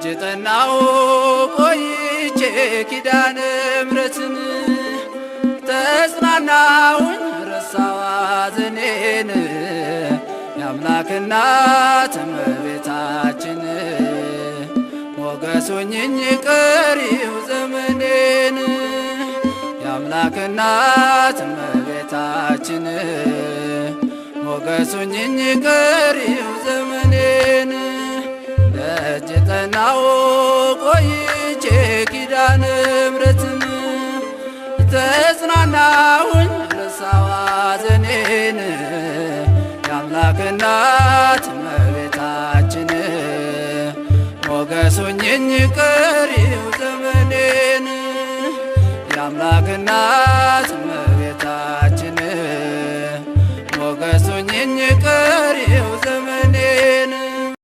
ደጅ ጠናው ቆይቼ ኪዳነ ምሕረትን ተጽናናሁኝ ረሳሁ ሐዘኔን የአምላክ እናት እመቤታችን ሞገሱኝኝ ቀሪው ዘመኔን የአምላክ እናት እመቤታችን ሞገሱኝኝ ቀሪው ዘመኔን ደጅ ጠናው ቆይቼ ኪዳነ ምሕረትን ተጽናናሁኝ ረሳሁ ሐዘኔን የአምላክ እናት እመቤታችን ሞገሱኝኝ ቀሪው ዘመኔን የአምላክ እናት